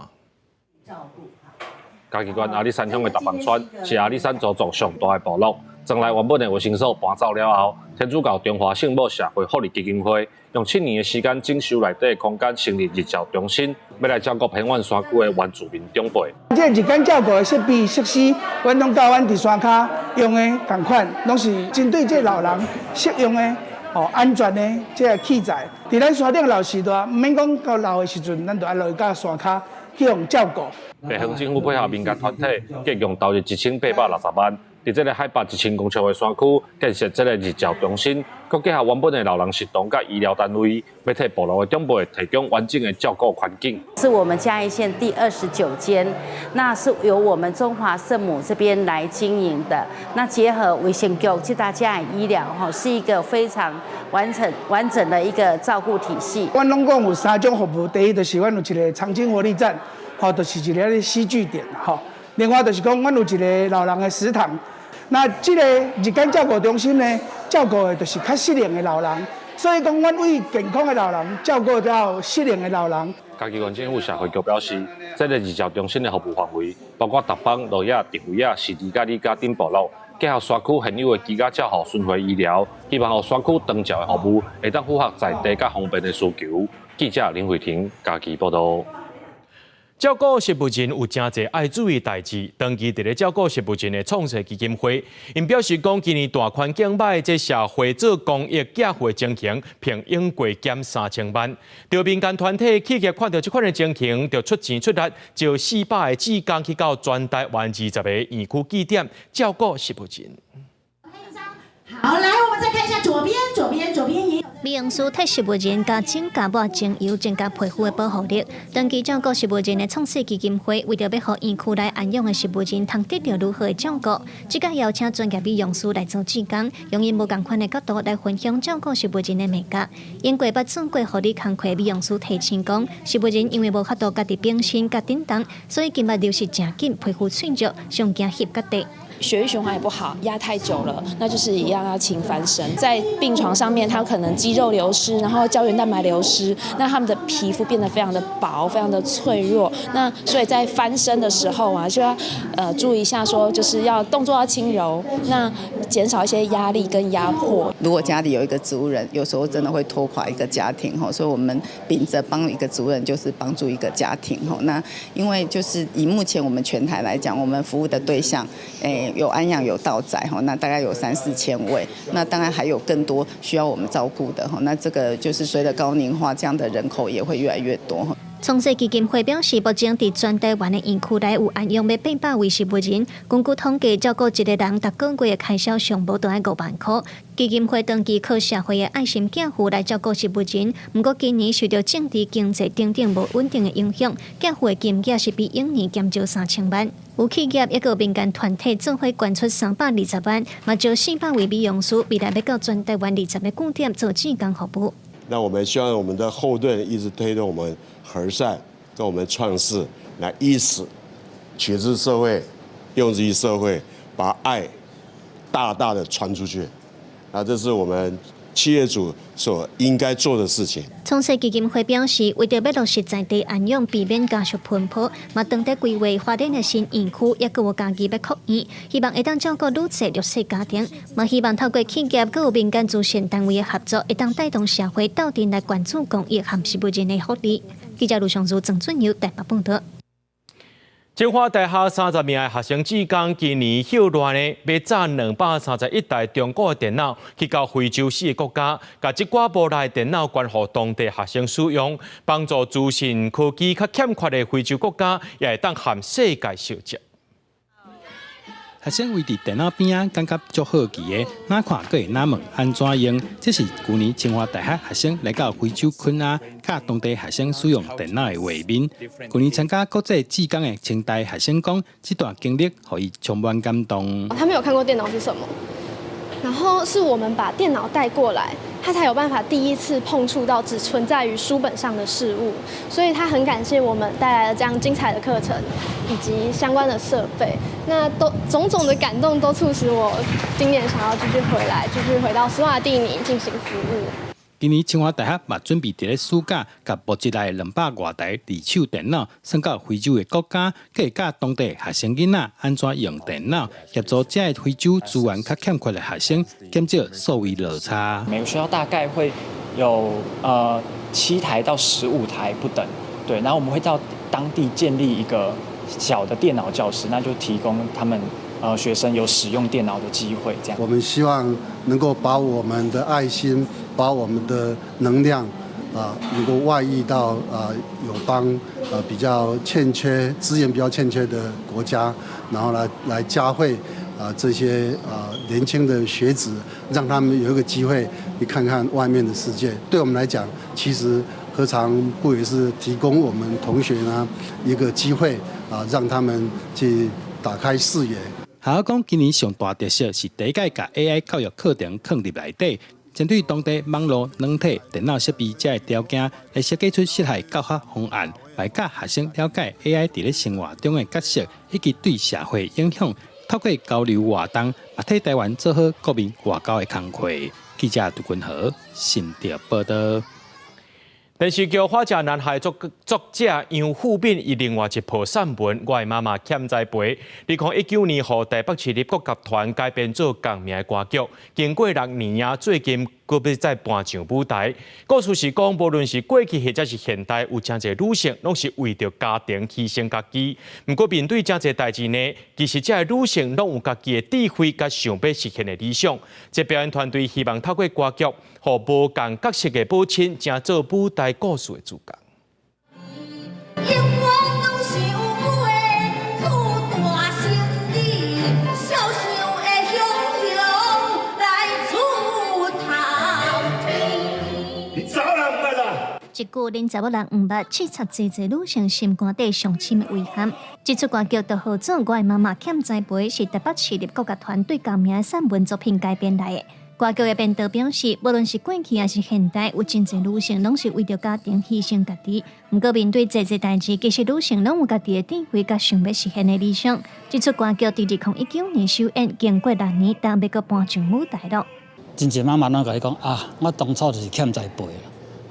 嘉義縣阿里山鄉的達邦村是阿里山族族上大的部落。庄內原本的衛生所搬走了後，天主教中華聖母社會福利基金會用7年的時間整修內底的空間，成立日照中心，欲來照顧偏遠山區的原住民長輩。這個日間照顧的設備設施，阮攏佮阮佇山跤用的仝款，攏是針對這老人適用的、哦安全的這个器材。佇咱山頂老時代，毋免講到老的時陣，咱就愛落去到山跤去予照顧。地方政府配合民間團體，共共投入1860萬。佇這个海拔1000公尺的山區建設這个日照中心，閣結合原本的老人食堂佮醫療單位，欲替部落的長輩提供完整的照顧環境。是我們嘉義縣第29間，那是由我們中華聖母這邊來經營的。那結合衛生局這大家的醫療，吼，是一個非常完整完整的一個照顧體系。阮攏講有三種服務，第一就是阮有一個長青活力站，吼，就是一个吸據點，吼。另外就是講，阮有一個老人的食堂。那這個日間照顧中心呢，照顧的就是較失能的老人，所以講，阮為健康的老人照顧到失能的老人。嘉義縣政府社會局表示，這个日照中心的服務範圍包括達邦、鹿野、竹圍仔、士林佮里嘉等部落，結合山區現有的居家照護巡迴醫療，希望予山區長照的服務會當符合在地佮方便的需求。記者林慧婷嘉義報道。照顧植物人有誠濟愛注意代誌，長期佇咧照顧植物人的創世基金會，𪜶表示講，今年大環境䆀，這社會做公益寄付的情形，平均過減3000萬。著民間團體企業看著這款的情形，就出錢出力，招400个志工去到全台灣20個院區據點照顧植物人。好，來，我們再看一下左邊，左邊，左邊也有。美容師替植物人加指甲抹精油，增加皮膚的保護力。長期照顧植物人的創世基金會，為著欲予院區內安養的植物人通得著愈好的照顧，這擺邀請專業美容師來做志工，用𪜶無仝款的角度來分享照顧植物人的眉角。英國捌做過護理工課美容師提醒講，植物人因為無法度家己變身佮振動，所以筋脈流失誠緊，皮膚脆弱，上驚翕佮地。血液循環也不好，壓太久了，那就是一樣要勤翻身。在病床上面，他可能肌肉流失，然後膠原蛋白流失，那他們的皮膚變得非常的薄，非常的脆弱。那所以在翻身的時候啊，就要注意一下，說就是要動作要輕柔，那減少一些壓力跟壓迫。如果家裡有一個植物人，有時候真的會拖垮一個家庭吼，所以我們秉著幫一個植物人，就是幫助一個家庭吼。那因為就是以目前我們全台來講，我們服務的對象，誒，有安養有到宅吼，那大概有三四千位，那當然還有更多需要我們照顧的吼。那這個就是隨著高齡化，這樣的人口也會越來越多。創世基金會表示，目前佇全台灣的院區內有安養欲800位植物人，根據統計，照顧一個人逐個月的開銷上無都愛5萬箍。基金會長期靠社會的愛心寄付來照顧植物人，毋過今年受著政治、經濟等等無穩定的影響，寄付的金額是比往年減少3000萬。有企業抑閣民間團體做伙捐出320萬，嘛招400位美容師，未來欲到全台灣20個據點做志工服務。那我們希望我們的後盾一直推動我們和善，跟我們創世來以此取之社會，用之於社會，把愛大大的傳出去。那這是我們企業主所應該做的事情。創世基金會表示，為著欲落實在地安養，避免家屬奔波，嘛當咧規劃發展的新院區，抑閣有嘉義欲擴院，希望會當照顧愈濟弱勢家庭，嘛希望透過企業閣有民間慈善單位的合作，會當帶動社會鬥陣來關注公益和植物人的福利。記者盧尚如、鄭俊友台北報道。清華大學30名的學生志工今年歇熱呢，欲載231台中國的電腦去到非洲四个國家，共這寡無力的電腦捐予當地學生使用，幫助資訊科技較欠缺的非洲國家，也會當和世界相接。學生圍佇電腦邊仔，感覺足好奇的，哪看閣會哪問按怎用？這是舊年清華大學學生來到非洲肯亞，教當地學生使用電腦的畫面。舊年參加國際志工的清大學生講，這段經歷予伊充滿感動。他沒有看過電腦是什麼，然後是我們把電腦帶過來，他才有辦法第一次碰觸到只存在於書本上的事物，所以他很感謝我們帶來了這樣精彩的課程以及相關的設備。那都種種的感動都促使我今年想要繼續回來，繼續回到斯瓦蒂尼進行服務。今年清華大學嘛準備佇咧暑假，共募集來200外台二手電腦，送到非洲的國家，閣會教當地學生囡仔按怎用電腦，協助這个非洲資源較欠缺的學生減少數位落差。每個學校大概會有7台到15台不等，對，然後我們會到當地建立一個小的電腦教室，那就提供他們學生有使用電腦的機會。這樣，我們希望能夠把我們的愛心，把我們的能量啊，能夠外溢到啊友邦啊比較欠缺資源比較欠缺的國家，然後來教會啊這些啊年輕的學子，讓他們有一個機會去看看外面的世界。對我們來講，其實何嘗不也是提供我們同學呢一個機會啊，讓他們去打開視野。學校講，今年上大特色是第一屆共 AI 教育課程放入內底，針對當地網路、軟體、電腦設備這个條件，來設計出適合教學方案，來教學生了解 AI 佇咧生活中的角色以及對社會影響。透過交流活動，嘛替台灣做好國民外交的工課。記者杜君豪新竹報道。電視劇《花甲男孩》作者楊富敏，伊另外一部散文《我的媽媽欠栽培》，2019年予台北市立國樂團改編做仝名的歌劇，經過6年啊，最近閣欲再搬上舞台。故事是講，無論是過去或者是現代，有誠濟女性攏是為著家庭犧牲家己。毋過面對誠濟代誌呢，其實這个女性攏有家己的智慧佮想欲實現的理想。這表演團隊希望透過歌劇，予無仝角色的母親，成做舞台故事的主角。永遠攏是有的做大生意，小想會雄雄來出頭天。你查某人毋捌啦！一句連查某人毋捌，刺插濟濟女性心肝底上深的遺憾。這齣歌劇就號做《我的媽媽欠栽培》，是台北市立國樂團對仝名的散文作品改編來的。歌劇的編導表示，無論是過去抑是現代，有真濟女性攏是為著家庭犧牲家己。毋過面對濟濟代誌，其實女性攏有家己的智慧佮想欲實現的理想。這齣歌劇佇2019年首演，經過6年，今欲閣搬上舞台囉。真濟媽媽攏共你講啊，我當初就是欠栽培啦，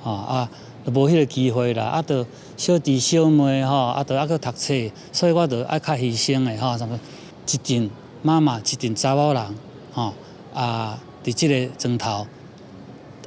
吼啊，就無彼个機會啦，啊，著小弟小妹吼，啊，著猶閣讀冊，所以我著愛較犧牲的吼，啥物一陣媽媽，一陣查某人，吼啊。佇這个床頭，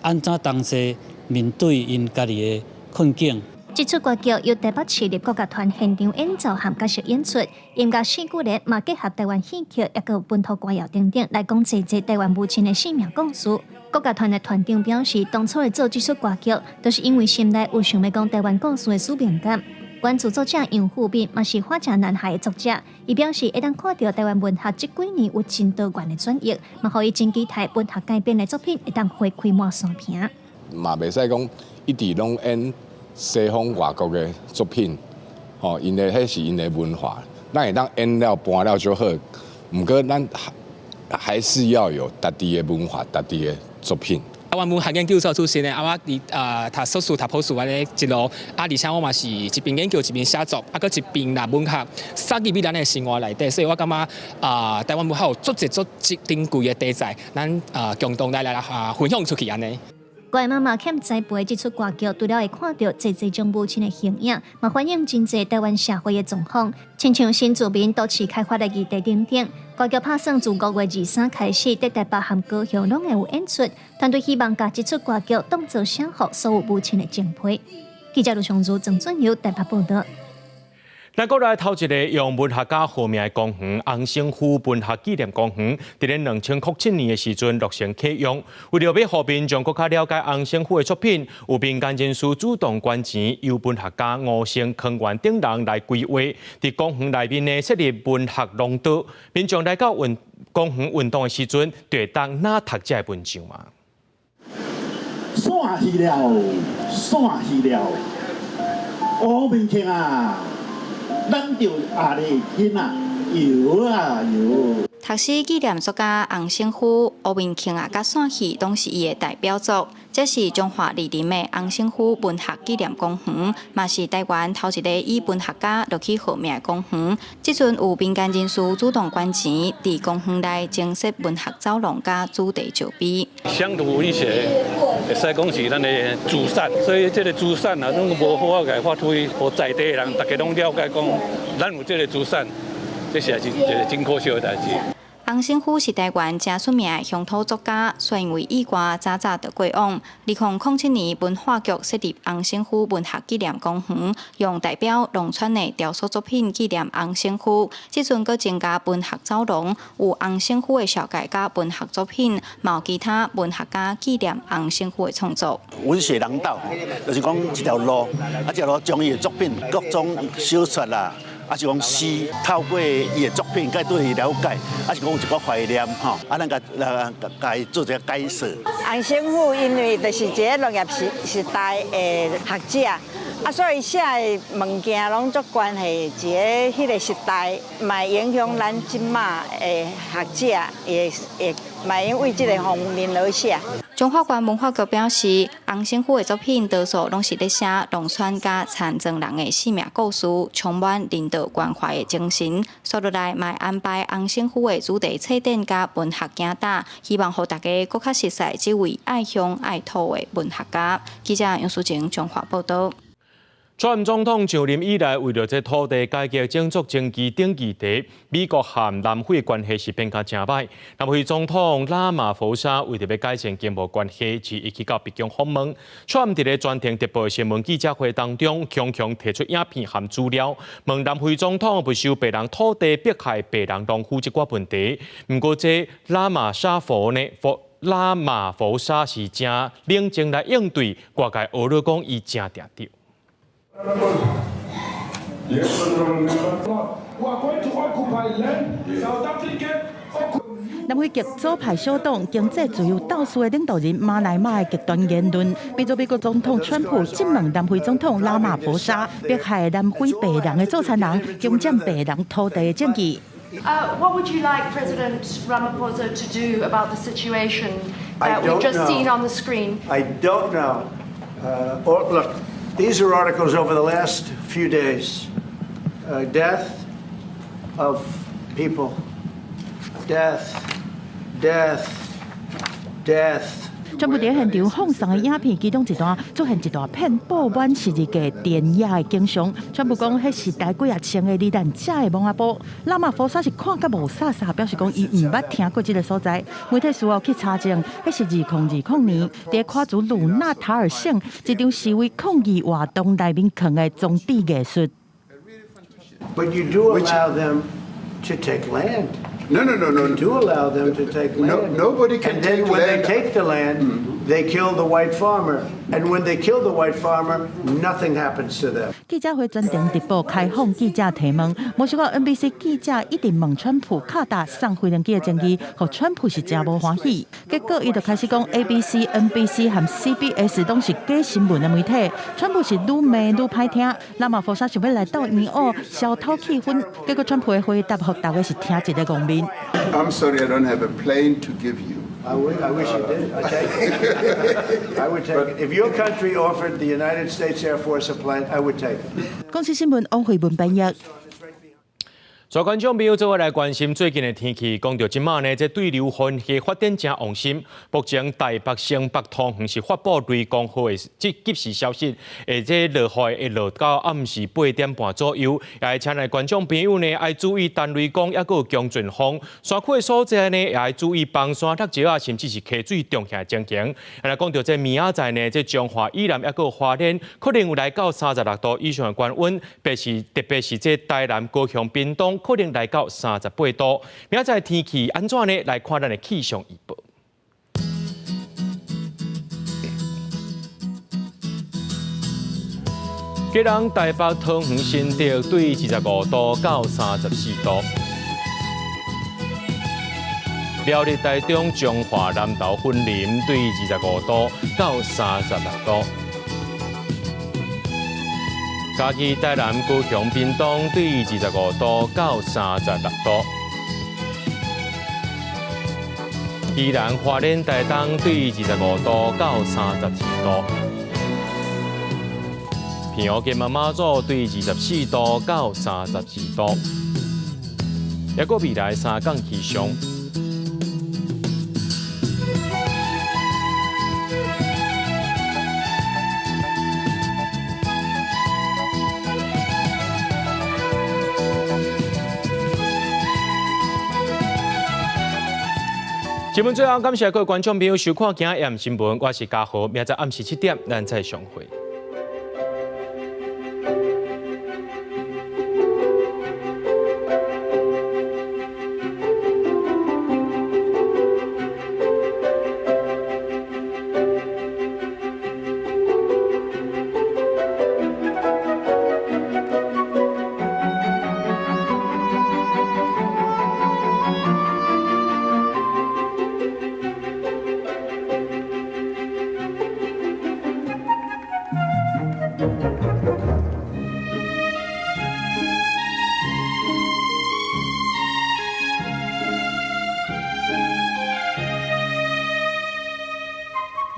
按怎同齊面對𪜶家己的困境？這齣歌劇由台北市立國樂團現場演奏和角色演出，音樂戲劇咧嘛結合台灣戲曲，抑閣本土歌謠等等，來講濟濟台灣母親的生命故事。國樂團的團長表示，當初會做這齣歌劇，都是因為心內有想欲講台灣故事的使命感。原著作者楊富敏嘛是《花甲男孩》的作者，伊表示會當看著台灣文學這幾年有真多元的轉譯，嘛予伊真期待文學改編的作品會當花開滿山坪。嘛袂使講一直攏演西方外國的作品，吼，𪜶的彼是𪜶的文化，咱會當演了搬了就好。毋過咱還是要有家己的文化、家己的作品。台灣文學研究所出身的，啊，我佇讀碩士、讀博士按呢一路，啊，而且我嘛是一邊研究一邊寫作，啊，閣一邊拿文學塞入去咱的生活內底，所以我感覺啊，台灣文學有足濟足濟珍貴的題材，咱啊共同來分享出去按呢。我的媽媽欠栽培這齣歌劇，除了會看著濟濟種母親的形影，嘛反映真濟台灣社會的狀況，親像新住民都市開發的議題等等。歌劇拍算自5月23開始，佇台北和高雄攏會有演出。團隊希望共這齣歌劇當作寫予所有母親的情批。記者盧松如、鄭俊友台北報道。咱閣來頭一个用文學家號名的公園——洪勝夫文學紀念公園，佇咧2007年的時陣落成啟用。為著欲予民眾閣較了解洪勝夫的作品，有民間人士主動捐錢，由文學家吳勝、康源等人來規劃，佇公園內面呢設立文學廊道，民眾來到運公園運動的時陣，就會當朗讀這个文章嘛。散去了，散去了，烏面慶啊！咱就阿咧囡仔搖啊搖。讀詩紀念作家洪勝夫、烏面慶啊，佮散去，攏是伊的代表作。這是彰化二林的洪勝夫文學紀念公園，嘛是台灣頭一个以文學家落去號名的公園。這陣有民間人士主動捐錢，佇公園內增設文學走廊佮主題石碑。鄉土文學會使講是咱的資產，所以這个資產啊，攏無好好共發揮，予在地的人逐家攏了解講，咱有這个資產，這實在是一个真可惜的代誌。洪勝夫是台灣誠出名的鄉土作家，雖然因為意外早早就過往。2007年，文化局設立洪勝夫文學紀念公園，用代表農村的雕塑作品紀念洪勝夫。這陣閣增加文學走廊，有洪勝夫的紹介佮文學作品，嘛有其他文學家紀念洪勝夫的創作。文學廊道就是講一條路，啊，這條路將伊的作品各種小說啦。啊是講詩，透過伊的作品，佮對伊了解，啊是講有一個懷念吼，啊咱共來共伊做一個解說。洪勝夫因為就是一个農業時時代的學者，啊，所以寫的物件攏足關係一个彼个時代，嘛影響咱這馬的學者，會會嘛因為這个方面來寫。彰化縣文化局表示，洪勝夫的作品多數攏是咧寫農村佮田莊人的生命故事，充滿人道關懷的精神。接落來嘛會安排洪勝夫的主題冊展佮文學行踏，希望予大家閣較熟悉這位愛鄉愛土的文學家。記者楊淑靜彰化報道。川普總統上任以來，為著這土地改革、種族爭議等議題，美國和南非關係是變甲誠歹。南非總統拉馬福沙為著欲改善經貿關係，就伊去到白宮訪問。川普佇咧全程直播新聞記者會當中，強強提出影片和資料，問南非總統沒收白人土地、迫害白人農夫這寡問題。毋過這拉馬沙佛呢？佛拉馬福沙是誠冷靜來應對，外界訛咧講伊誠定著。南非極左派小黨經濟自由鬥士的領導人馬萊馬的極端言論，逼著美國總統川普質問南非總統拉馬福沙，迫害南非白人的做田人，強佔白人土地的證據。 What would you like President Ramaphosa to do about the situation that we've just seen on the screen? I don't know. Look, these are articles over the last few days. Death of people. Death, death, death. 川普佇現場放送的影片，其中一段出現一大片布滿十字架田野的景象。川普講，彼是大幾仔千个離咱遮的網仔埔。拉馬福沙是看甲霧煞煞，表示講伊毋捌聽過這个所在。媒體事後去查證，彼是2020年佇誇祖魯納塔爾省一場示威抗議活動內面囥的裝置藝術。 But you do allow them to take land. No, no, no, no. You do allow them to take No, land. nobody can And then take when they land. take the land, they kill the white farmer. And when they kill the white farmer, nothing happens to them. 記者會全程直播開放記者提問，無想到 NBC 記者一直問川普卡達送飛行機的爭議，予川普是誠無歡喜。結果伊就開始講 ABC、NBC 和 CBS 攏是假新聞的媒體。川普是愈罵愈歹聽，拉馬福沙想欲來鬥圓烏，消透氣氛。結果川普的回答，予大家是聽一个戇面。 I'm sorry, I don't have a plane to give you. I wish you did. I take it. I would take it. If your country offered the United States Air Force a plane, I would take it. 公視新聞王慧文編譯。所以觀眾朋友做伙來關心最近的天氣，講到這馬呢，這對流雲系發展誠旺盛。目前台北、新北、桃園是發布雷公雨的這即時消息，而這落雨會落到暗時8點半左右。也請來觀眾朋友呢，愛注意單雷公，抑閣有強陣風，山區的所在呢，也愛注意崩山落石啊，甚至是溪水漲起的情形。來講到這明仔載呢，這彰化以南抑閣有花蓮，可能有來到36度以上的高溫，特別是這台南、高雄、屏東，可能來到38度。明仔載天氣按怎呢？來看咱的氣象預報。基隆、台北、桃園、新竹對25度到34度。苗栗、台中、彰化、南投、雲林對25度到36度。嘉義、台南、高雄、屏東對25度到36度。宜蘭、花蓮、台東對25度到32度。澎湖、金門、馬祖對24度到32度。抑閣未來三工氣象。節目最後，感謝各位觀眾朋友收看今日新聞，我是嘉豪，明仔暗時7點，咱再相會。